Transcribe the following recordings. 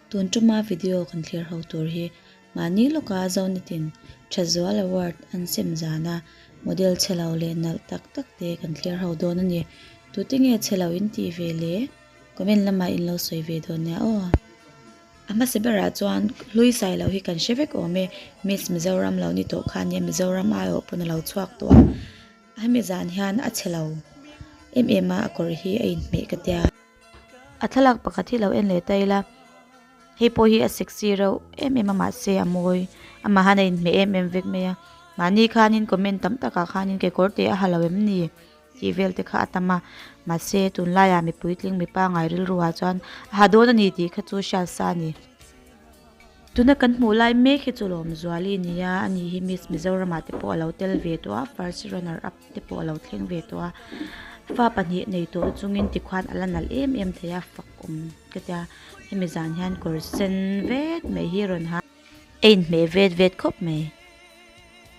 Tun tuma video kan thlir ho tur hi mahni lawka Zonitin Thazual Award an sem zana model chhe lo leh nalh tak tak te kan thlir ho dawn a ni. Tute nge chhe lo in tih ve le? Comment lamah in lo sawi ve dawn nia aw. A hmasa berah chuan hlui sai loh hi kan hre vek awm e, Miss Mizoram lo ni tawh kha nia Mizoram aiawh pawn a lo chhuak tawh a, hemi zan hian a chhe lo em em a, a kawr hi a inhmeh ka tia. A thlalak pakhat hi lo en leh ta ila, hei pawh hi a sexy reuh em em a mahse a mawi, amah han a inhmeh em em vek mai a, mahni khanin comment tam takah khanin kekawr te a ha lo em ni? Tih vel te kha a tam a, mahse tunlaiah mi puitling mi pangai rilru ah chuan a ha dawn a ni tih kha chu hriat sa a ni. Tuna kan hmuh lai mek hi chu Lawmzuali a ni a, ani hi Miss Mizoramah te pawh a lo tel ve tawh a, first runner up te pawh a lo thleng ve tawh a, fa pahnih nei tawh chungin tikhuan a la nalh em em thei a, fak awm ka tia, hemi zan hian kawr sen vet mai hi a rawn ha. A inhmeh vet vet khawp mai.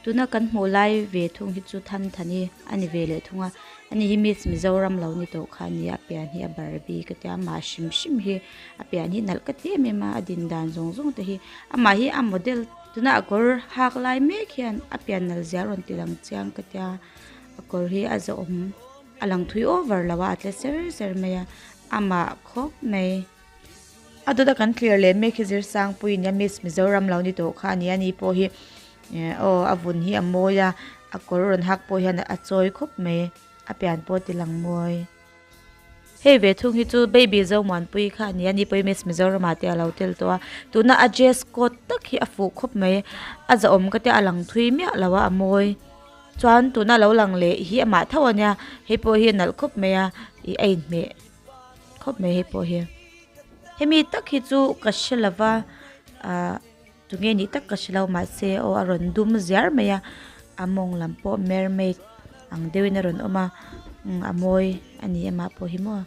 Tuna kan hmuh lai ve thung hi chu Than Thani a ni ve leh thung a, ani hi Miss Mizoram lo ni tawh kha a ni a, a pian hi a Barbie ka tia, amah hrim hrim hi a pian hi nalh ka ti em em a, a din dan zawng zawng te hi amah hi a model tuna a kawr hak lai mek hian a pian nalh zia a rawn ti lang chiang ka tia, a kawr hi a zahawm a lang thui over lo a, a tle ser ser mai a, amah khawp mai. A dawt a kan clear leh mek hi Zirsangpui nia Miss Mizoram lo ni tawh kha a ni a ni pawh hi aw a vun hi a mawi a a kawr rawn hak pawh hian a chawi khawp mai a pian pawh a ti lang mawi. Hei ve thung hi chu Baby Zomuanpui kha a ni a ni pawh hi Miss Mizoram ah te a lo tel tawh a tuna a dress code tak hi a fuh khawp mai a zahawm ka tia a lang thui miah lo a a mawi chuan tuna lo lang leh hi amah tho a nia hei pawh hi a nalh khawp mai a ih a inhmeh. Khawp mai hei pawh hi hemi tak hi chu ka hre lova ahh tunge nih tak ka hre lo mahse aw a rawn dum ziar mai a a mawng lam pawh mermaid ang deuhin a rawn awm a a mawi a ni amah pawh hi maw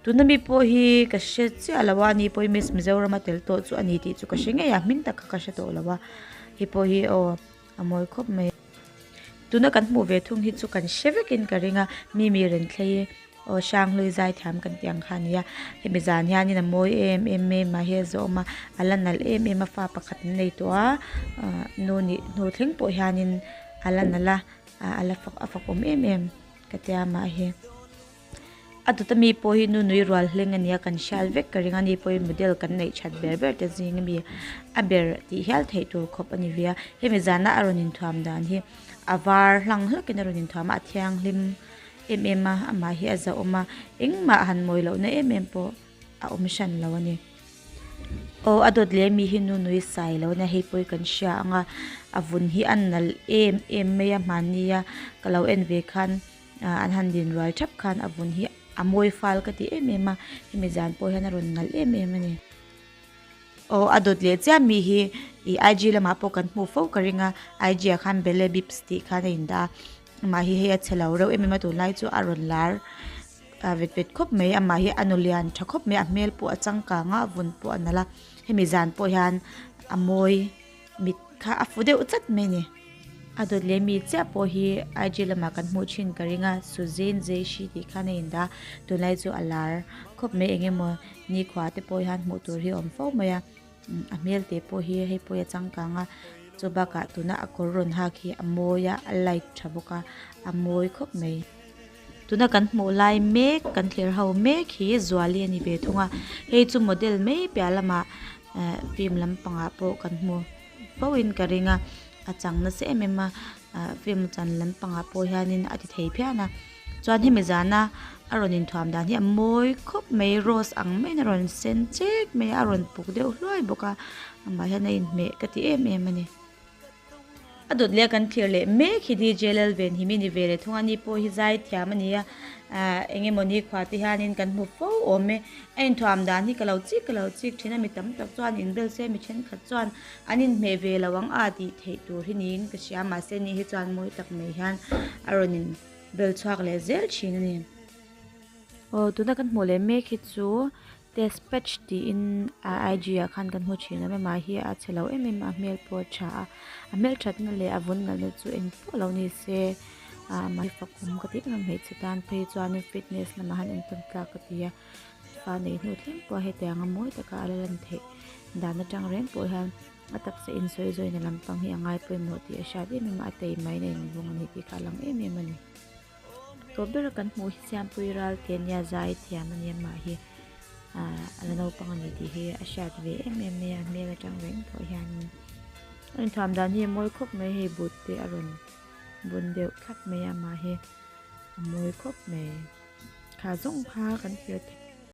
tuna mi pawh hi ka hre chiah lo a ani pawh hi miss Mizoram a tel tawh chu a ni tih chu ka hre ngei a hming tak kha ka hre tawh lo a hei pawh hi aw a mawi khawp mai. Tuna kan hmuh ve thung hi chu kan hre vekin ka ring a, mi mi rawn thlei i aw Hranghlui zaithiam kan tih ang kha a ni a, hemi zan hianin a mawi em em mai a mah hi a zawhawm a, a la nalh em em a fa pakhat an nei tawh a, ah nu nih hnu thleng pawh hianin a la nalh a, a la fak a fakawm em em ka tia amah hi. A dawt ami pawh hi nu nui rual hleng a nia kan hriat vek ka ring a ni pawhin model kan neih that ber ber te zing ami a ber tih hial theih tur khawp a ni ve a hemi zana a rawn inthuam dan hi a var hlang hlakin a rawn inthuam a a thianghlim em em a amah hi a zahawm a engmah han mawi lohna em em pawh a awm hran lo a ni aw a dawt leh ami hi nu nui sai lo a nia hei pawh hi kan hria ang a a vun hi a nalh em em mai a hmanni a ka lo en ve khan. Ah an han din rual thap khan a vun hi a mawi fal ka ti em em a hemi zan pawh hian a rawn nalh em em a ni. Aw a dawt leh chiah mi hi ih IG lamah pawh kan hmuh fo ka ring a IG ah khan belle bips tih khan a indah a amah hi hei a chhe lo reuh em em a tunlai chu a rawn lar ah vet vet khawp mai amah hi a nu lian tha khawp mai a hmel pawh a changkang a a vun pawh a nalh a hemi zan pawh hian a mawi. Mit kha a fu deuh chat mai a ni. A dawt leh mi chiah pawh hi IG lamah kan hmuh thin ka ring a, Suzanne Zeishi tih khan a indah a, tunlai chu a lar khawp mai eng emaw nikhua te pawh hian hmuh tur hi a awm fo mai a, a hmel te pawh hi hei pawh hi a changkang a, chu bakah tuna a kawr rawn hak hi a mawi a, a light tha bawk a, a mawi khawp mai. Tuna kan hmuh lai mek kan thlir ho mek hi Zuali a ni ve thung a, hei chu model mai piah lamah eh film lampangah pawh kan hmu fo in ka ring a, a chang nasa em em a, ah film chan lampangah pawh hianin a ti thei phian a, chuan hemi zana a rawn inthuam dan hi a mawi khawp mai rose ang maiin a rawn sen chek mai a, a rawn puk deuh hluai bawk a, amah hian a inhmeh ka ti em em a ni. A dawt leh a kan thlir leh mek hi DJ Lalvenhimi ni ve leh thung a ni pawh hi zai thiam a ni a ah eng emaw nikhua te hianin kan hmu fo awm e a inthuam dan hi ka lo chik ka lo chik thin a mi tam tak chuan inbel se mi thenkhat chuan an inhmeh ve lo ang a tih theih tur hi niin ka hria mahse ni hi chuan mawi tak mai hian a rawn inbel chhuak leh zel thin a ni. Aw tuna kan hmuh leh mek hi chu Despatch tiin a IG ah khan kan hmu thin a amah hi a chhe lo em em a a hmel pawh a tha a a hmel thatna leh a vun nalhna chu eng pawh lo ni se ah mahni fakawm ka ti em a hmeichhe tan phei chuanin fitness lamah han entawn tlak ka ti a. Fa neih hnu thleng pawh hetianga mawi taka a la lan theih dan atang reng pawh hian a taksa insawi zawina lampang hi a ngai pawimawh tih a hriat em em a, a tei mai na invawng a ni tih kha a lang em em a ni. Tawp bera kan hmuh hi Siampui ral te nia zai thiam a nia mah hi ah a la naupang a ni tih hi a hriat ve em em mai a, a hmel atang reng pawh hianin a inthuam dan hi a mawi khawp mai hei but te a rawn bun deuh thlap mai a mah hi a mawi khawp mai. Kha zawng kha kan thlir thei.